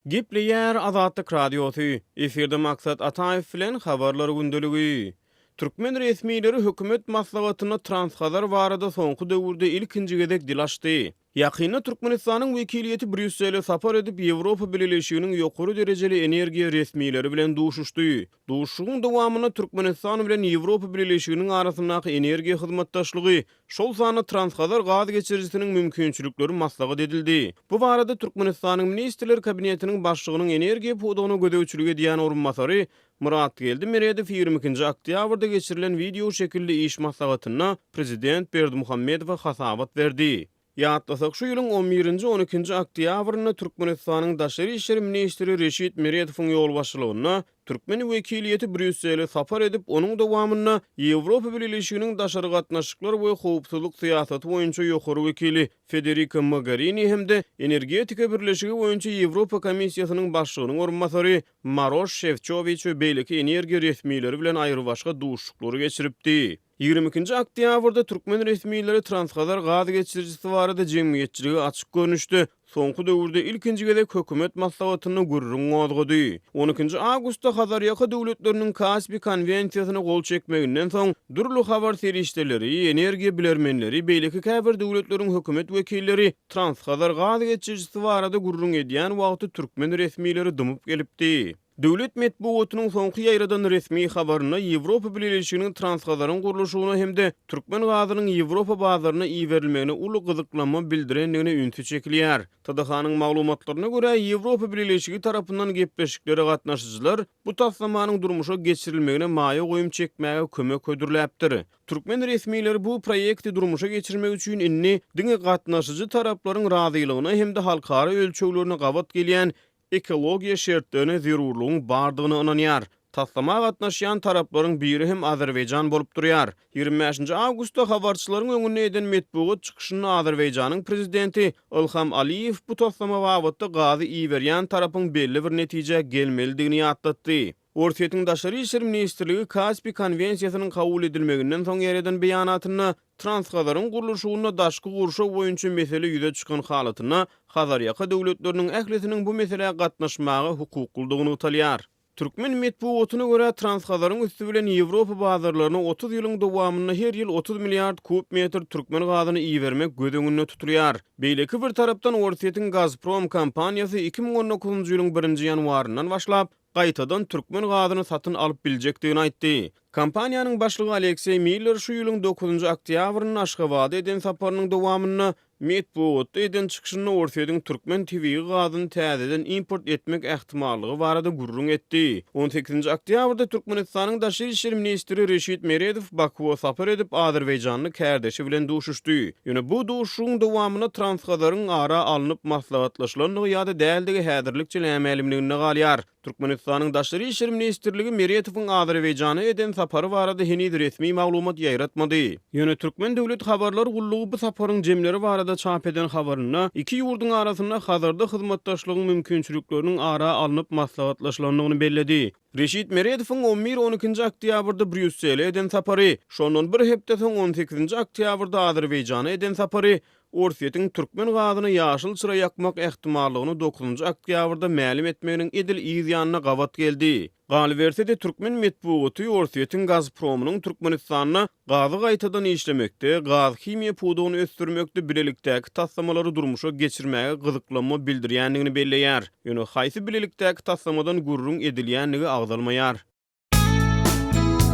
Gepleýär Azatlyk Radiosy, efirde Maksat Ataýew bilen Habarlar gündeligi. Türkmen resmileri hökümet maslahatynda Transhazar barada soňky döwürde ilkinji gezek dil açdy. Ýakynda Türkmenistanyň wekiliýeti Brýussele sapar edip, Ýewropa Bileleşiginiň ýokary derejeli energiýa resmileri bilen duşuşdy. Duşuşygyň dowamynda Türkmenistan bilen Ýewropa Bileleşiginiň arasyndaky energiýa hyzmatdaşlygy, şol sanda Transhazar gaz geçirijisiniň mümkinçilikleri maslahat edildi. Bu barada Türkmenistanyň Ministrler Kabinetiniň Başlygynyň energiýa pudagyna gözegçilik edýän orunbasary Myratgeldi Meredow 22-nji oktýabrda geçirilen wideo şekilli iş maslahatynda prezident Berdimuhamedowa hasabat berdi. Ýatlasak, şu ýylyň on birinji, on ikinji oktýabrynda Türkmenistanyň daşary işler ministri Reşit Meredowyň ýolbaşçylygynda türkmen wekiliýeti Brýussele sapar edip, onuň dowamynda Ýewropa Bileleşiginiň daşary gatnaşyklar we howpsuzlyk syýasaty boýunça ýokary wekili Federika Mogerini hem-de Energetika birleşigi boýunça Ýewropa Komissiýasynyň başlygynyň orunbasary Maroş Şefçowiç we beýleki energiýa resmileri bilen aýrybaşga duşuşyklary geçiripdi. 22-nji oktýabrda türkmen resmileri Transhazar gaz geçirijisi barada jemgyýetçilige açyk görnüşde soňky döwürde ilkinji gezek hökümet maslahatynda gürrüň gozgady. On ikinji awgustda Hazarýaka döwletleriniň Kaspi konwensiýasyna gol çekmeginden soň, dürli habar serişdeleri, energiýa bilermenleri, beýleki käbir döwletleriň hökümet wekilleri Transhazar gaz geçirijisi barada gürrüň edýän wagty türkmen resmileri dymyp gelipdi. Döwlet metbugatynyň soňky ýaýradan resmi habarynda Ýewropa Bileleşiginiň Transhazaryň gurluşygyna hem-de türkmen gazynyň Ýewropa bazaryna iberilmegine uly gyzyklanma bildirendigine ünsi çekilýär. TDH-nyň maglumatlaryna görä, Ýewropa Bileleşigi tarapyndan gepleşiklere gatnaşyjylar bu taslamanyň durmuşa geçirilmegine maýa goýum çekmäge kömek hödürläpdir. Türkmen resmileri bu proýekti durmuşa geçirmek üçin indi diňe gatnaşyjy taraplaryň razylygyna hem-de halkara ölçeglerine gabat gelýän ekologiýa şertlerine zerurlygyň bardygyna ynanýar. Taslama gatnaşýan taraplaryň biri hem Azerbaýjan bolup durýar. 25-nji awgustda habarçylaryň öňünde eden metbugat çykyşynda Azerbaýjanyň prezidenti Ilham Aliýew bu taslama babatda gazy iberýän tarapyň belli bir netijä gelmelidigini ýatlatdy. Orsýetiň Daşary işler ministrligi Kaspi konwensiýasynyň kabul edilmeginden soň ýaýradan beýanatynda Transhazaryň gurluşygynda daşky gurşaw boýunça mesele ýüze çykan halatynda Hazarýaka döwletleriniň ählisiniň bu meselä gatnaşmaga hukuklydygy nygtalýar. Türkmen metbugatyna görä, Transhazaryň üsti bilen Ýewropa bazarlaryna 30 ýylyň dowamynda her ýyl 30 milliard kub metr türkmen gazyny ibermek göz öňünde tutulýar. Beýleki bir tarapdan, Orsýetiň Gazprom kompaniýasy 2019-njy ýylyň birinji ýanwaryndan başlap, gaýtadan türkmen gazyny satyn alyp biljekdigini aýtdy. Kompaniýanyň başlygy Alekseý Miller şu ýylyň dokuzynjy oktýabrynda Aşgabada eden saparynyň dowamynda metbugatda eden çykyşynda Orsýetiň türkmen tebigy gazyny täzeden import etmek ähtimallygy barada gürrüň etdi. On sekizinji oktýabrda Türkmenistanyň daşary işler ministri Reşit Meredow Bakuwa sapar edip, azerbaýjanly kärdeşi bilen duşuşdy. Ýöne bu duşuşygyň dowamynda Transhazaryň ara alnyp maslahatlaşylandygy ýa-da däldigi häzirlikçe nämälimliginde galýar. Türkmenistanyň Daşary işler ministrligi Meretowyň Azerbaýjana eden sapary barada heniz resmi maglumat ýaýratmady. Ýöne Türkmen döwlet habarlar gullugy bu saparyň jemleri barada çap eden habarynda iki ýurduň arasynda Hazarda hyzmatdaşlygyň mümkinçilikleriniň ara alnyp maslahatlaşylandygyny belledi. Reşit Meredowyň on bir-on ikinji oktýabrda Brýussele eden sapary, şondan bir hepde soň on sekizinji oktýabrda Azerbaýjana eden sapary Orsýetiň türkmen gazyna ýaşyl çyra ýakmak ähtimallygyny dokuzynjy oktýabrda mälim etmeginiň edil yz ýanyna gabat geldi. Galyberse-de, türkmen metbugaty Orsýetiň Gazpromynyň Türkmenistanda gazy gaýtadan işlemekde, gaz-himiýa pudagyny ösdürmekde bilelikdäki taslamalary durmuşa geçirmäge gyzyklanma bildirýändigini belleýär. Ýöne haýsy bilelikdäki taslamadan gürrüň edilýändigi agzalmaýar.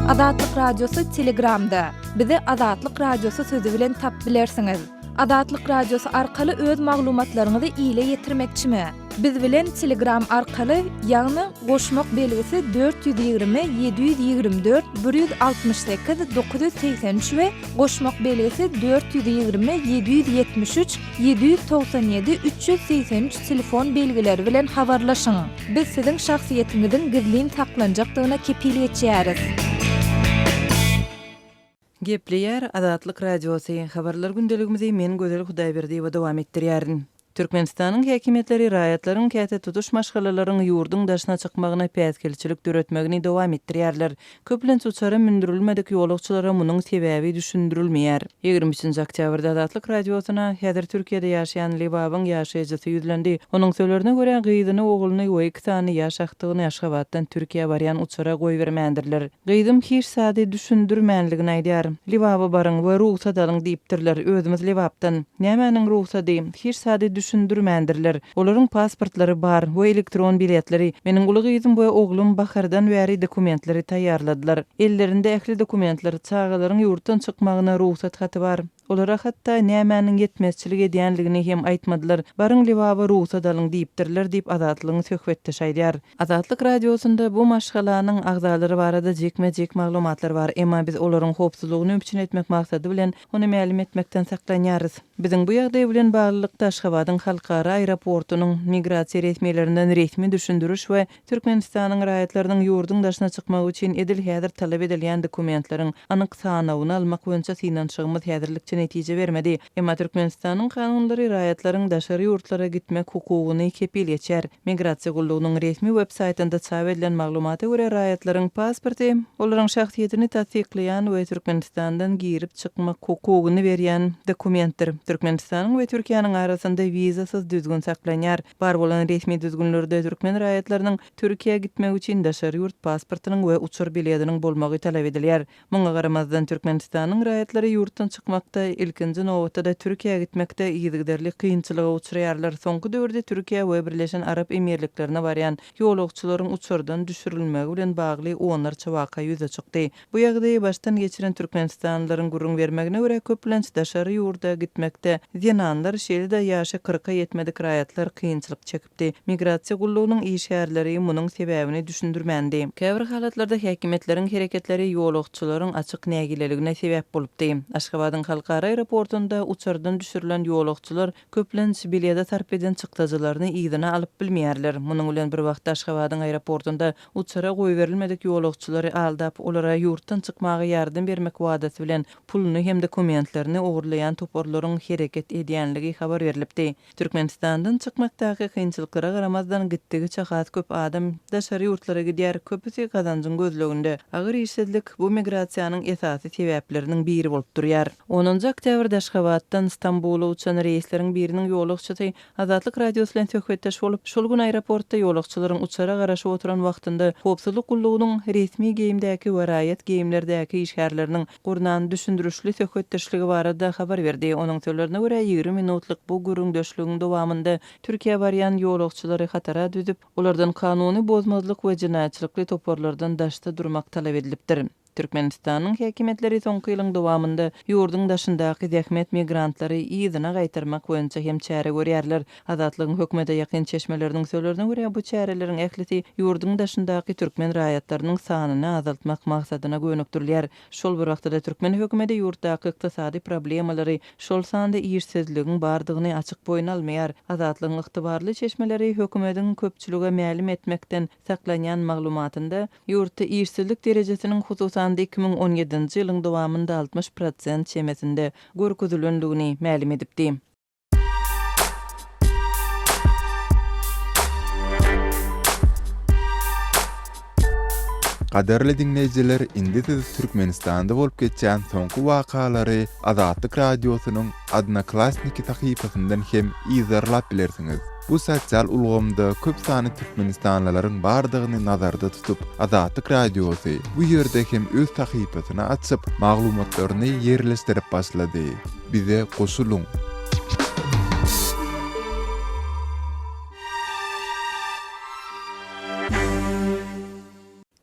Azatlyk Radiosy Telegramda. Bizi Azatlyk Radiosy sözi bilen tapyp bilersiňiz. Azatlyk Radiosy arkaly öz maglumatlaryňyzy ile ýetirmekçimi? Biz bilen Telegram arkaly, ýagny goşmak belgisi 420 724 168 983 we goşmak belgisi 420 773 797 383 telefon belgileri bilen habarlaşyň. Biz siziň şahsyýetiňiziň gizlin saklanjakdygyna kepil geçýäris. Gepleýär Azatlyk Radiosy, Habarlar gündeligimizi men Gözel Hudaýberdiýewa dowam etdirýärin. Türkmenistanyň häkimiýetleri raýatlaryň, käte tutuş maşgalalaryň ýurduň daşyna çykmagyna päsgelçilik döretmegini dowam etdirýärler. Köplenç uçara mündürilmedik ýolagçylara munuň sebäbi düşündirilmeýär. 23-nji oktýabrda Azatlyk Radiosyna häzir Türkiýede ýaşaýan Lebabyň ýaşaýjysy ýüzlendi. Onuň sözlerine görä, gyzyny, ogluny we iki sany ýaş agtygyny Aşgabatdan Türkiýä barýan uçara goýbermändirler. Gyzym hiç zady düşündirmänligini aýdýar. Lebaba baryň we rugsat alyň diýipdirler. Özümiz Lebapdan. Nämäniň rugsady? Hiç zady düşündirmändirler. Olaryň pasportlary bar we elektron biletleri. Meniň uly gyzym we oglum bahardan bäri dokumentleri taýýarladylar. Ellerinde ähli dokumentler, çagalaryň ýurtdan çykmagyna rugsat haty bar. Olara hatda nämäniň ýetmezçilik edýänligini hem aýtmadylar. Baryň Lebaba rugsat alyň diýipdirler diýip, Azatlygyň söhbetdeşi aýdýar. Azatlyk Radiosynda bu maşgalanyň agzalary barada jikme-jik maglumatlar bar, emma biz olaryň howpsuzlygyny üpjün etmek maksady bilen, ony mälim etmekden saklanýarys. Biziň bu ýagdaý bilen baglylykda Aşgabadyň halkara aeroportunyň migrasiýa resmilerinden resmi düşündiriş we Türkmenistanyň raýatlarynyň ýurduň daşyna çykmagy üçin edil häzir talap edilýän dokumentleriň anyk sanawyny almak boýunça synanyşygymyz häzirlikçe netije bermedi. Emma Türkmenistanyň kanunlary raýatlaryň daşary ýurtlara gitmek hukugyny kepil geçýär. Migrasiýa gullugynyň resmi web saýtynda çap edilen maglumata görä, raýatlaryň pasporty, olaryň şahsyýetini tassyklaýan we Türkmenistandan girip-çykmak hukugyny berýän dokumentdir. Türkmenistanyň we Türkiýäniň arasynda wizasyz düzgün saklanýar. Bar bolan resmi düzgünlerde türkmen raýatlarynyň Türkiýä gitmegi üçin daşary ýurt pasportynyň we uçar bilediniň bolmagy talap edilýär. Muňa garamazdan, Türkmenistanyň raýatlary ýurtdan çykmakda, ilkinji nobatda-da Türkiýä gitmekde yzygiderli kynçylyga uçraýarlar. Soňky döwürde Türkiýä we Birleşen Arap Emirliklerine barýan ýolagçylaryň uçardan düşürilmegi bilen bagly onlarça waka ýüze çykdy. Bu ýagdaýy başdan geçiren türkmenistanlylaryň gürrüň bermegine görä, köplenç daşary ýurda gitmekde zenanlar, şeýle-de ýaşy kyrka ýetmedik raýatlar kynçylyk çekipdi. Migrasiýa gullugynyň işgärleri munuň sebäbini düşündirmändi. Käbir halatlarda häkimiýetleriň hereketleri ýolagçylaryň açyk nägileligine sebäp bolupdy. Aşgabadyň halkara aeroportunda uçardan düşürilen ýolagçylar köplenç bilede sarp eden çykdajylaryny yzyna alyp bilmeýärler. Munuň bilen bir wagtda Aşgabadyň aeroportunda Uçara goýberilmedik ýolagçylary aldap, olara ýurtdan çykmaga ýardam bermek wadasy bilen puluny hem dokumentlerini ogurlaýan toparlaryň hereket edýänligi habar berlipdi. Türkmenistandan çykmakdaky kynçylyklara garamazdan, gitdigiçe has köp adam daşary ýurtlara gidýär, köpüsi gazanjyň gözleginde. Agyr işsizlik bu migrasiýanyň esasy sebäpleriniň biri bolup durýar. Onunjy oktýabrda Aşgabatdan Stambula uçan reýsleriň biriniň ýolagçysy Azatlyk Radiosy bilen söhbetdeş bolup, şol gün aeroportda ýolagçylaryň uçara garaşyp oturan wagtynda howpsuzlyk gullugynyň resmi geýimdäki we raýat geýimlerdäki işgärleriniň gurnan düşündirişli söhbetdeşligi barada habar berdi. Onuň sözlerine görä, 20 minutlyk bu gürrüňdeşligiň dowamynda Türkiýä barýan ýolagçylary hatara düzüp, olardan kanuny bozmazlyk we jenaýatçylykly toparlardan daşda durmak talap edilipdir. Türkmenistanyň häkimiýetleri soňky ýylyň dowamynda ýurduň daşyndaky zähmet migrantlary yzyna gaýtarmak boýunça hem çäre görýärler. Azatlygyň hökümete ýakyn çeşmeleriniň sözlerine görä, bu çäreleriň ählisi ýurduň daşyndaky türkmen raýatlarynyň sanyny azaltmak maksadyna gönükdirilýär. Şol bir wagtda-da türkmen hökümeti ýurtdaky ykdysady problemalary, şol sanda işsizligiň bardygyny açyk boýun almaýar. Azatlygyň ygtybarly çeşmeleri hökümetiň köpçülige mälim etmekden saklanýan maglumatynda, Ýurtda işsizlik derejesiniň hususan-da 2017-nji ýylyň dowamynda 60 prosent çemesinde görkezilendigini mälim edipdi. Gadyrly diňleýjiler indi siz Türkmenistanda bolup geçýän soňky wakalary Azatlyk Radiosynyň Odnoklassniki sahypasyndan hem yzarlap bilersiňiz. Bu sosial ulgamda köp sanly türkmenistanlylaryň bardygyny nazarda tutup, Azatlyk Radiosy bu ýerde hem öz sahypasyny açyp, maglumatlaryny ýerleşdirip başlady. Bize goşulyň!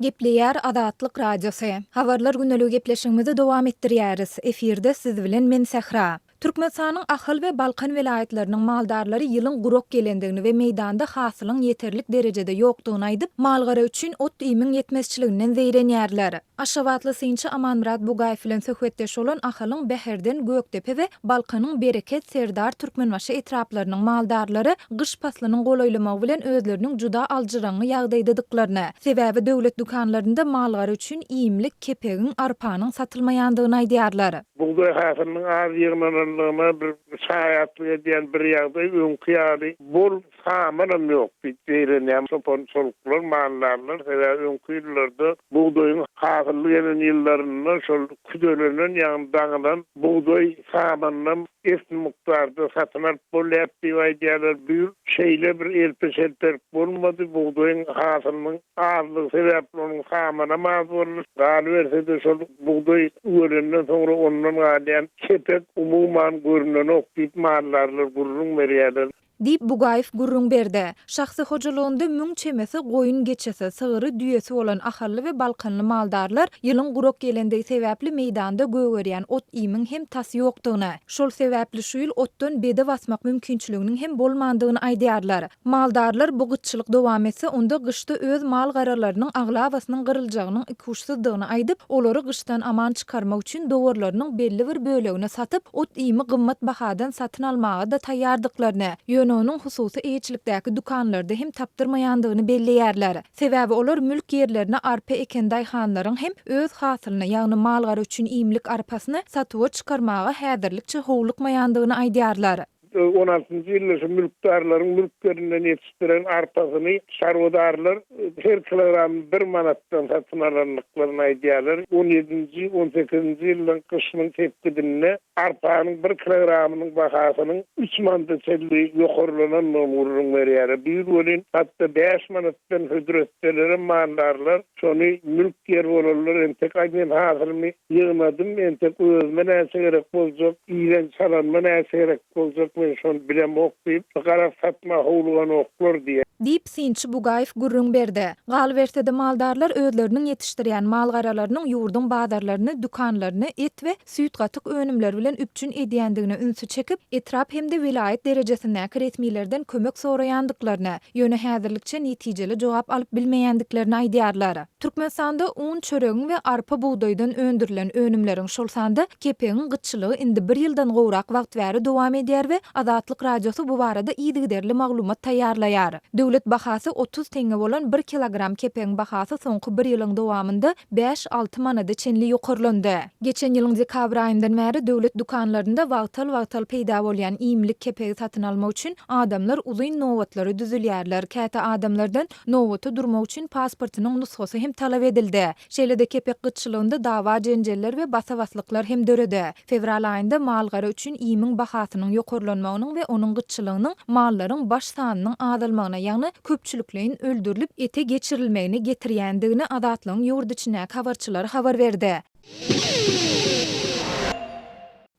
Gepleýär Azatlyk Radiosy. Habarlar gündeligi gepleşigimizi dowam etdirýäris. Efirde siz bilen men Sähra. Türkmenistanyň Ahal we Balkan welaýatlarynyň maldarlary ýylyň gurak gelendigini we meýdanda hasylyň ýeterlik derejede ýokdugyny aýdyp, mal-gara üçin ot-iýmiň ýetmezçiliginden zeýrenýärler. Aşgabatly synçy Amanmyrat Bugaýew bilen söhbetdeş bolan Ahalyň Bäherden, Gökdepe we Balkanyň Bereket, Serdar, Türkmenbaşy etraplarynyň maldarlary gyş paslynyň golaýlamagy bilen özleriniň juda aljyraňňy ýagdaýdadyklaryny, sebäbi döwlet dükanlarynda mal-gara üçin iýmlik kepegiň, arpanyň satylmaýandygyny aýdýarlar. Bugdaý hasylynyň az ýygnananlygyna bir şaýatlyk edýän bir ýagdaý öňki ýaly bol samanam ýok diýip zeýrenýän çopan-çoluklar, maldarlar. Sebäbi öňki ýyllarda bugdaýyň hasylly gelen ýyllarynda şol küdelenen, ýagny daňylan bugdaý samanynam esli mukdarda satyn alyp bolýardy diýip aýdýarlar. Bu ýyl şeýle bir elpe-şelpelik bolmady. Bugdaýyň hasylynyň azlygy sebäpli onuň samanam az boldy. Galyberse-de, şol bugdaý üwelenden soňra ondan galýan kepek umuman görnenok diýip, maldarlar gürrüň berýärler. Diýip, Bugaýew gürrüň berdi. Şahsy hojalygynda müň çemesi goýun-geçisi, sygyry, düýesi bolan ahally we balkanly maldarlar ýylyň gurak gelendigi sebäpli meýdanda gögerýän ot-iýmiň hem tas ýokdugyny, şol sebäpli şu ýyl otdan bede basmak mümkinçiliginiň hem bolmandygyny aýdýarlar. Maldarlar bu gytçylyk dowam etse, onda gyşda öz mal-garalarynyň aglabasynyň gyryljagynyň ikuçsuzdygyny aýdyp, olary gyşdan aman çykarmak üçin dowarlarynyň belli bir bölegini satyp, ot-iými gymmat bahadan satyn almaga-da taýýardyklaryny, ýöne onuň hususy eýeçilikdäki dükanlarda hem tapdyrmaýandygyny belleýärler. Sebäbi olar mülk ýerlerine arpa eken daýhanlaryň hem öz hasylyny, ýagny mal-gara üçin iýmlik arpasyny satuwa çykarmaga häzirlikçe howlukmaýandygyny aýdýarlar. On altynjy ýylda şu mülkdarlaryň mülk ýerinden ýetişdiren arpasyny çarwadarlar her kilogramyny bir manatdan satyn alandyklaryny aýdýarlar. On ýedinji, on sekizinji ýyllaryň gyşynyň sepgidinde arpanyň bir kilogramynyň bahasynyň üç manada çenli ýokarlanandygyny gürrüň berýärler. Bu ýyl welin hatda bäş manatdan hödür etselerem maldarlar Şony mülk ýer bolanlar entek aý men hasylymy ýygnadym entek özüme näçe gerek boljak iýen çalanyma näçe gerek boljak men şony bilemok diýip garaz satma howluganoklar diýýär. Diýip, synçy Bugaýew gürrüň berdi. Galyberse-de maldarlar özleriniň ýetişdirýän mal-garalarynyň ýurduň bazarlaryny, dükanlaryny et we süýt-gatyk önümleri bilen üpjün edýändigine ünsi çekip, etrap hem-de welaýat derejesindäki resmilerden kömek soraýandyklaryny, ýöne häzirlikçe netijeli jogap alyp bilmeýändiklerini aýdýarlar. Türkmenistanda un, çöregiň we arpa-bugdaýdan öndürilen önümleriň, şol sanda kepegiň gytçylygy indi bir ýyldan gowrak wagt bäri dowam edýär we Azatlyk Radiosy bu barada yzygiderli maglumat taýýarlaýar. Döwlet bahasy 30 teňňe bolan bir kilogram kepegiň bahasy soňky bir ýylyň dowamynda bäş-alty manada çenli ýokarlandy. Geçen ýylyň dekabr aýyndan bäri döwlet dükanlarynda wagtal-wagtal peýda bolýan iýmlik kepegi satyn almak üçin adamlar uzyn nobatlara düzülýärler, käte adamlardan nobata durmak üçin pasportynyň nusgasy hem talap edildi. Şeýle-de kepek gytçylygynda dawa-jenjeller we basa-baslyklar hem döredi. Fewral aýynda mal-gara üçin iýmiň bahasynyň ýokarlanmagynyň we onuň gytçylygynyň mallaryň baş sanynyň azalmagyna, ýagny köpçülikleýin öldürilip ete geçirilmegine getirýändigini Azatlygyň ýurt içindäki habarçylary habar berdi.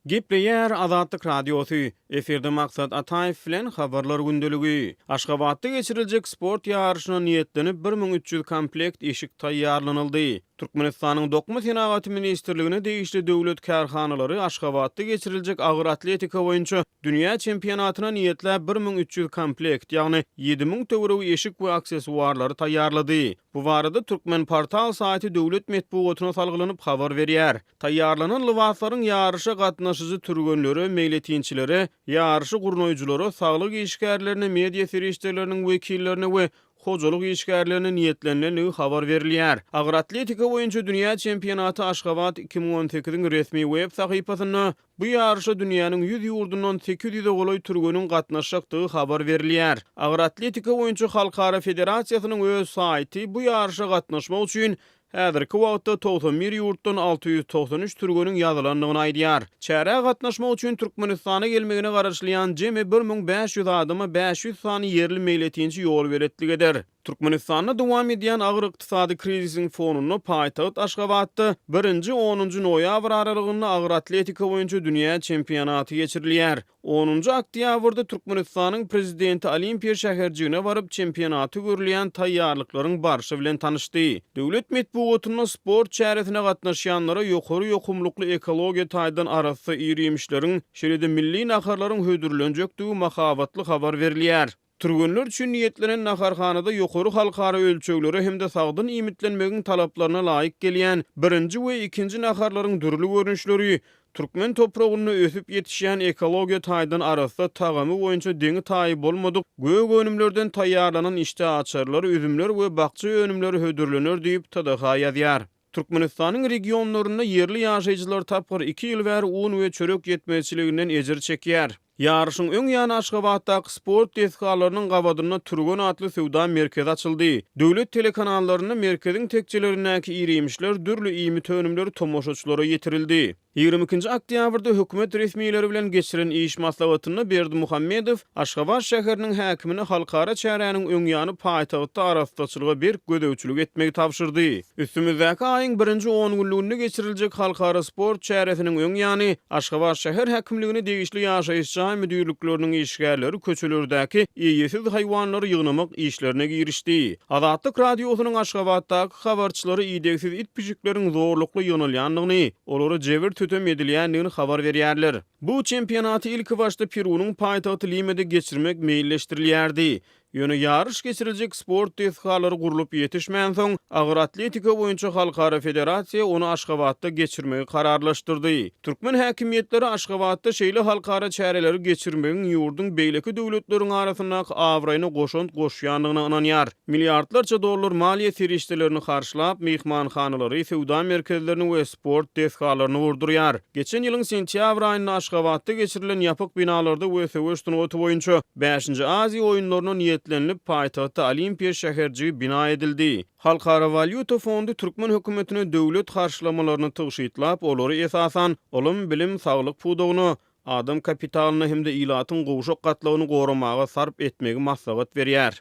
Gepleýär Azatlyk Radiosy, Efirde Maksat Ataýew bilen Habarlar gündeligi. Aşgabatda geçiriljek sport ýaryşyna niýetlenip 1300 komplekt eşik taýýarlanyldy. Türkmenistanyň Dokma senagaty ministrligine degişli döwlet kärhanalary Aşgabatda geçiriljek agyr atletika boýunça dünýä çempionatyna niýetläp 1300 komplekt, ýagny 7000 töweregi eşik we aksessuarlary taýýarlady. Bu barada Turkmenportal saýty döwlet metbugatyna salgylanyp habar berýär. Taýýarlanan lybaslaryň ýaryşa gatnaşyjy türgenlere, meýletinçilere, ýaryşy gurnaýjylara, saglyk işgärlerine, media serişdeleriniň wekillerine we hojalyk işgärlerine niýetlenilendigi habar berilýär. Agyr atletika boýunça dünýä çempionaty Aşgabat 2018-iň resmi web sahypasynda bu ýaryşa dünýäniň ýüz ýurdundan 800-e golaý türgeniň gatnaşjakdygy habar berilýär. Agyr atletika boýunça halkara federasiýasynyň öz saýty bu ýaryşa gatnaşmak üçin Häzirki wagtda 91 ýurtdan 693 türgeniň ýazylandygyny aýdýar. Çärä gatnaşmak üçin Türkmenistana gelmegine garaşylýan jemi 1500 adama 500 sany ýerli meýletinçi ýolbeletlik eder. Türkmenistanda dowam edýän agyr ykdysady krizisiň fonunda paýtagt Aşgabatda birinji, onunjy noýabr aralygynda agyr atletika boýunça dünýä çempionaty geçirilýär. Onunjy oktýabrda Türkmenistanyň Prezidenti Olimpiýa şäherjigine baryp, çempionata görülýän taýýarlyklaryň barşy bilen tanyşdy. Döwlet metbugatynda sport çäresine gatnaşýanlara ýokary ýokumlykly ekologiýa taýdan arassa ir-iýmişleriň, şeýle-de milli naharlaryň hödürlenjekdigi mahabatly habar berilýär. Türgenler üçin niýetlenen naharhanada ýokary halkara ölçeglere hem-de sagdyn iýmitlenmegiň talaplaryna laýyk gelýän birinji we ikinji naharlaryň dürli görnüşleri, türkmen topragynda ösüp ýetişýän ekologiýa taýdan arassa, tagamy boýunça deňi-taýy bolmadyk gök önümlerden taýýarlanan işdäaçarlar, üzümler we bakja önümleri hödürlener diýip, TDH ýazýar. Türkmenistanyň regionlarynda ýerli ýaşaýjylar tapgyr iki ýyl bäri un we çörek ýetmezçiliginden ejir çekýär. Ýaryşyň öň ýany Aşgabatdaky sport desgalarynyň gabadynda Türgen atly söwda merkezi açyldy. Döwlet telekanallarynda merkeziň tekjelerindäki ir-iýmişler, dürli iýmit önümleri tomaşaçylara ýetirildi. 22-nji oktýabrda hökümet resmileri bilen geçiren iş maslahatynda Berdimuhamedow Aşgabat şäheriniň häkimine halkara çäräniň öň ýany paýtagtda arassaçylyga berk gözegçilik etmegi tabşyrdy. Üstümizdäki aýyň birinji ongünlüginde geçiriljek halkara sport çäresiniň öň ýany Aşgabat şäher häkimligine degişli ýaşaýyş jaý müdirlikleriniň işgärleri köçelerdäki eýesiz haýwanlary ýygnamak işlerine girişdi. Azatlyk Radiosynyň Aşgabatdaky habarçylary idegsiz it-pişikleriň zorlukly ýygnalýandygyny, olara jebir-sütem edilýändigini habar berýärler. Bu çempionaty ilkibaşda Perunyň paýtagty Limede geçirmek meýilleşdirilýärdi. Ýöne ýaryş geçiriljek sport desgalary gurlup ýetişmänsoň, Agyr atletika boýunça halkara federasiýa ony Aşgabatda geçirmegi kararlaşdyrdy. Türkmen häkimiýetleri Aşgabatda şeýle halkara çäreleri geçirmegiň ýurduň beýleki döwletleriň arasyndaky abraýyna goşant goşýandygyna ynanýar. Milliardlarça dollar maliýe serişdelerini harçlap, myhmanhanalary, söwda merkezlerini we sport desgalaryny gurdurýar. Geçen ýylyň sentýabr aýynda Aşgabatda geçirilen ýapyk binalarda we söweş sungaty boýunça Bäşinji Aziýa oýunlaryna niýetlenilip, paýtagtda Olimpiýa şäherjigi bina edildi. Halkara walýuta fondy türkmen hökümetine döwlet harçlamalaryny tygşytlap, olary esasan, ylym, bilim, saglyk pudagyna, adam kapitalyna hem-de ilatyň gowşak gatlagyny goramaga sarp etmegi maslahat berýär.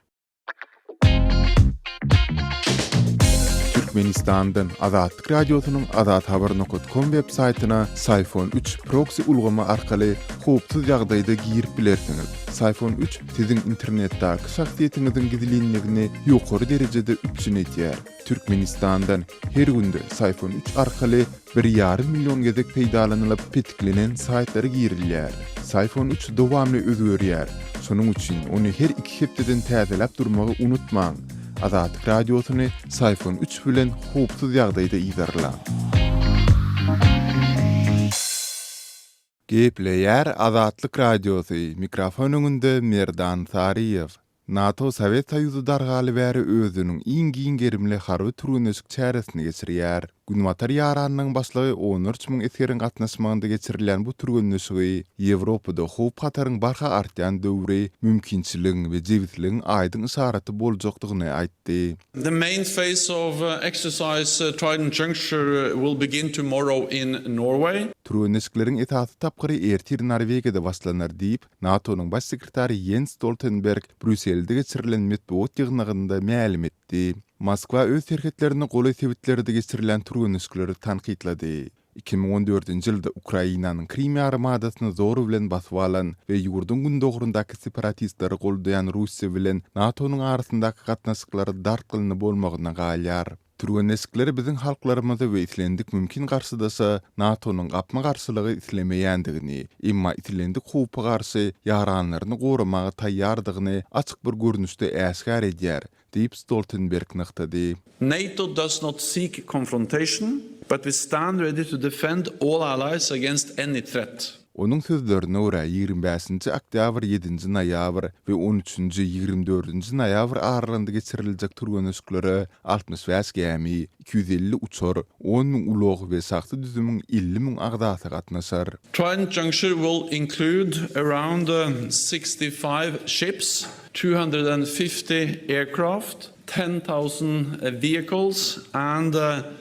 Türkmenistandan Azatlyk Radiosynyň azathabar nokat kom web saýtyna Syfon 3 proksi ulgamy arkaly howpsuz ýagdaýda girip bilersiňiz. Syfon 3 siziň internetdäki şahsyýetiňiziň gizlinligini ýokary derejede üpjün edýär. Türkmenistandan her günde Syfon 3 arkaly bir ýarym million gezek peýdalanylyp petiklenen saýtlara girilýär. Syfon 3 dowamly özgerýär. Şonuň üçin ony her iki hepdeden täzeläp durmagy unutmaň. Azatlyk Radiosyny Syfon 3 bilen howpsuz ýagdaýda yzarlaň. Gepleýär Azatlyk Radiosy, mikrofon öňünde Merdan Saryýew. NATO Sowet Soýuzy dargaly bäri özüniň iň giň gerimli harby türgenleşik çäresini geçirýär. Günbatar ýaranynyň başlygy onlarça müň esgeriň gatnaşmagynda geçirilýän bu türgenleşigi Ýewropada howp-hataryň barha artýan döwri mümkinçiligiň we jebisligiň aýdyň yşaraty boljakdygyny aýtdy. The main phase of exercise Trident Juncture will begin tomorrow in Norway. Türgenleşikleriň esasy tapgyry ertir Norwegiýada başlanar diýip, NATO-nyň Baş sekretary Ýens Stoltenberg Brýusselde geçirilen metbugat ýygnagynda mälim etdi. Moskwa öz serhetlerine golaý sebitlerde geçirilýän türgenleşikleri tankytlady. 2014-nji ýylda Ukrainanyň Krym ýarymadasyny zor bilen basyp alan we ýurduň gündogaryndaky separatistleri goldaýan Russiýa bilen NATO-nyň arasyndaky gatnaşyklar dartgynly bolmagyna galýar. Türgenleşikler biziň halklarymyza we islendik mümkin garşydaşa NATO-nyň gapma-garşylygy islemeýändigini, emma islendik howpa garşy ýaranlaryny goramaga taýýardygyny açyk bir görnüşde äşgär edýär, diýip Stoltenberg nygtady. NATO does not seek confrontation, but we stand ready to defend all allies against any threat. Onuň sözlerine görä, 25-nji oktýabr, ýedinji noýabr we on üçünji, 24-nji noýabr aralygynda geçiriljek türgenleşiklere 65 gämi, 250 uçar, on müň ulag we şahsy düzümiň 50 müň agzasy gatnaşar. Trident Juncture will include around 65 ships, 250 aircraft, 10,000 vehicles and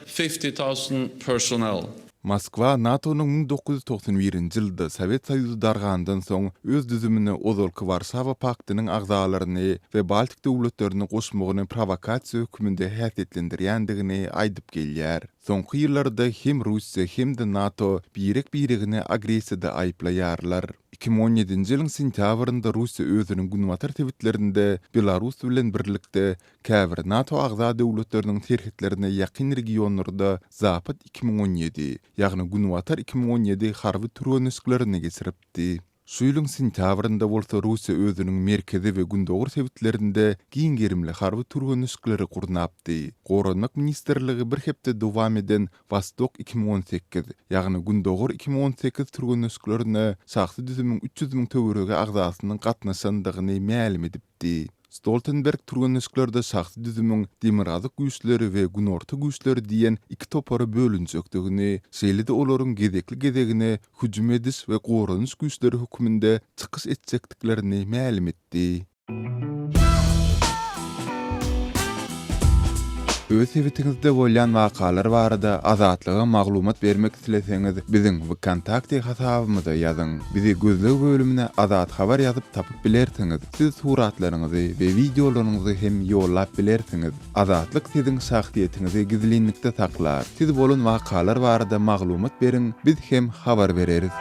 50,000 personnel. Moskwa NATO-nyň 1991-nji ýylda Sowet Soýuzy dargandan soň öz düzümine ozalky Warşawa paktynyň agzalaryny we Baltik döwletlerini goşmagyny prowokasiýa hökmünde häsiýetlendirýändigini aýdyp gelýär. Soňky ýyllarda hem Russiýa hem-de NATO birek-biregini agressiýada aýyplaýarlar. 2017-nji ýylyň sentýabrynda Russiýa özüniň günbatar sebitlerinde Belarus bilen birlikde käbir NATO agza döwletleriniň serhetlerine ýakyn regionlarda Zapad 2017, ýagny Günbatar 2017 harby türgenleşiklerini geçiripdi. Şu ýylyň sentýabrynda bolsa Russiýa özüniň merkezi we gündogar sebitlerinde giň gerimli harby türgenleşikleri gurnapdy. Goranmak ministrligi bir hepde dowam eden Wostok 2018, ýagny Gündogar 2018 türgenleşiklerine şahsy düzümiň 300 müň töweregi agzasynyň gatnaşandygyny mälim edipdi. Stoltenberg türgenleşiklerde şahsy düzümiň Demirgazyk güýçleri we Günorta güýçleri diýen iki topara bölünjekdigini, şeýle-de olaryň gezekli-gezegine hüjüm ediş we goranyş güýçleri hökmünde çykyş etjekdiklerini mälim etdi. Öz sebitiňizde bolýan wakalar barada Azatlyga maglumat bermek isleseňiz, biziň Wkontakte hasabymyza ýazyň. Bizi gözleg bölümine Azat Habar ýazyp tapyp bilersiňiz. Siz suratlaryňyzy we wideolaryňyzy hem ýollap bilersiňiz. Azatlyk siziň şahsyýetiňizi gizlinlikde saklar. Siz bolan wakalar barada maglumat beriň, biz hem habar bereris.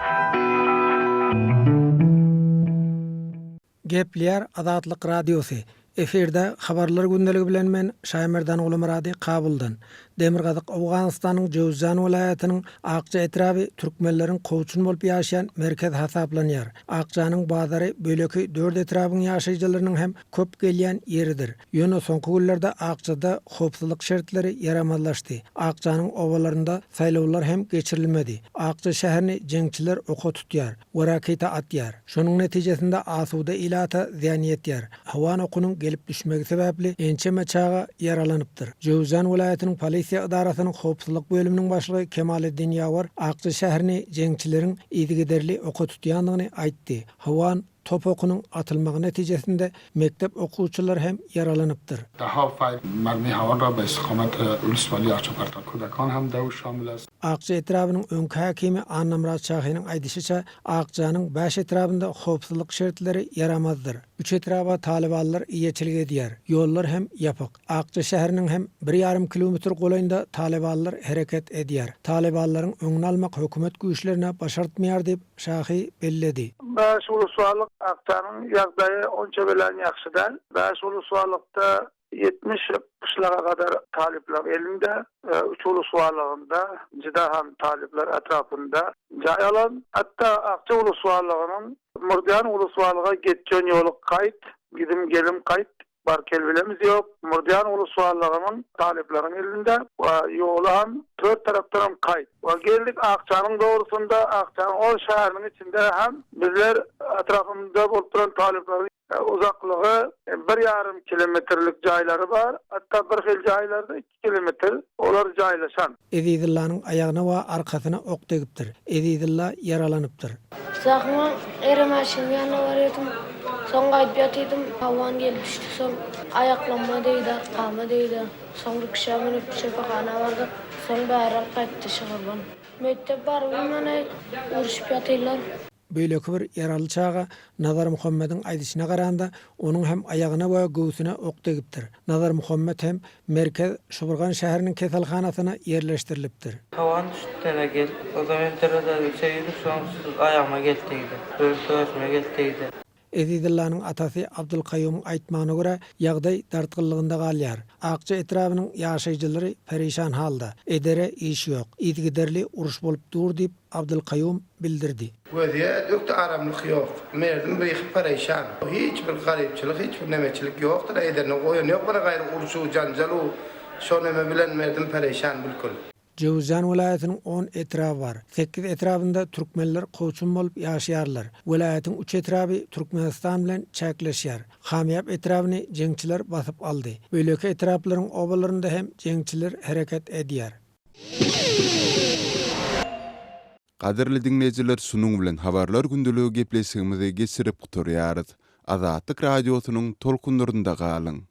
Gepleýär Azatlyk Radiosy. Efirde Habarlar gündeligi bilen men Şaýmerdan Gulumyrady Kabuldan. Demirgazyk Owganystanyň Jöwüzjan welaýatynyň Akja etraby türkmenleriň kowçum bolup ýaşaýan merkezi hasaplanýar. Akjanyň bazary beýleki dört etrabyň ýaşaýjylarynyň hem köp gelýän ýeridir. Ýöne soňky günlerde Akjada howpsuzlyk şertleri ýaramazlaşdy. Akjanyň obalarynda saýlawlar hem geçirilmedi. Akja şäherini jeňçiler oka tutýar we raketa atýar. Şonuň netijesinde asuda ilata zyýan ýetýär. Hawan okunyň gelip düşmegi sebäpli ençeme çaga ýaralanypdyr. Jöwüzjan welaýatynyň polisiýa edarasynyň howpsuzlyk bölüminiň başlygy Kemaleddin Ýawar Akja şäherini jeňçileriň yzygiderli oka tutýandygyny aýtdy. Hawan top okunyň atylmagy netijesinde mekdep okuwçylary hem ýaralanypdyr. Akja etrabynyň öňki häkimi Annamyrat Şahynyň aýdyşyça, Akjanyň bäş etrabynda howpsuzlyk şertleri ýaramazdyr. Üç etraba talybanlar eýeçilik edýär. Ýollar hem ýapyk. Akja şäheriniň hem bir ýarym kilometr golaýynda talybanlar hereket edýär. Talybanlaryň öňüni almak hökümet güýçlerine başartmaýar diýip, Şahy belledi. Bäş ulusbarlyk Akjanyň ýagdaýy onça welin ýagşy däl. Bäş ulusbarlykda 70 gyşlaga gadar talyplar elinde, üç ulusbarlygynda juda hem talyplar etrapynda jaý alan. Hatda Akja ulusbarlygynyň Murdian ulusbarlyga geçjen ýoly gaýt, gidim-gelim gaýt, bar-kel bilemiz ýok. Murdian ulusbarlygynyň talyplaryň elinde we ýoly hem tört tarapdan hem gaýt. We geldik Akjanyň dogrusynda, Akjanyň ol şäheriniň içinde hem bizler etrapymyzda bolup duran talyplaryň Uzaklygy bir ýarym kilometrlik jaýlary bar, hatda bir hil jaýlarda iki kilometr, olar jaýlaşan. Ezizullanyň aýagyna we arkasyna ok degipdir. Ezizulla ýaralanypdyr. Zahyma Eremäşiň ýanyna barýardym. Soň gaýdyp ýatydym. Hawan gelip düşdi. Soň aýaklamma degdi, arkama degdi. Soň rikşa münüp şypahana bardyk. Soň bäri alyp gaýtdy Şygyrban. Mekdep barybam urşup ýatyrlar. Beýleki bir ýaraly çaga Nazarmuhammediň aýdyşyna garanda, onuň hem aýagyna we göwsüne ok degipdir. Nazarmuhammet hem Merkez Şuburgan şäheriniň keselhanasyna ýerleşdirilipdir. Hawan düşdi tele gel. Ozal men terezä üçe ýüzüp soň aýagyma gelip degdi. Öz göğsüme gelip degdi. Ezizillanyň atasy Abdulkaýumyň aýtmagyna görä, ýagdaý dartgynlygynda galýar. Akja etrabynyň ýaşaýjylary perişan halda. Edere iş ýok. Yzygiderli uruş bolup dur diýip, Abdulkaýum bildirdi. Wezýet ökde aramlyk ýok. Merdim beýhi pereýşan. Hiç bir garypçylyk hiç bir nemeçilik ýokdur ederine goýan ýok bir gaýry urşu janjalu şo neme bilen merdim pereýşan bilkul. Jöwüzjan welaýatynyň on etraby bar. Sekiz etrabynda türkmenler kowçum bolup ýaşaýarlar. Welaýatyň üç etraby Türkmenistan bilen çäkleşýär. Hamýap etrabyny jeňçiler basyp aldy. Beýleki etraplaryň obalarynda hem jeňçiler hereket edýär. Gadyrly diňleýjiler şunuň bilen Habarlar gündeligi gepleşigimizi geçirip gutarýarys. Azatlyk Radiosynyň tolkunlarynda galyň!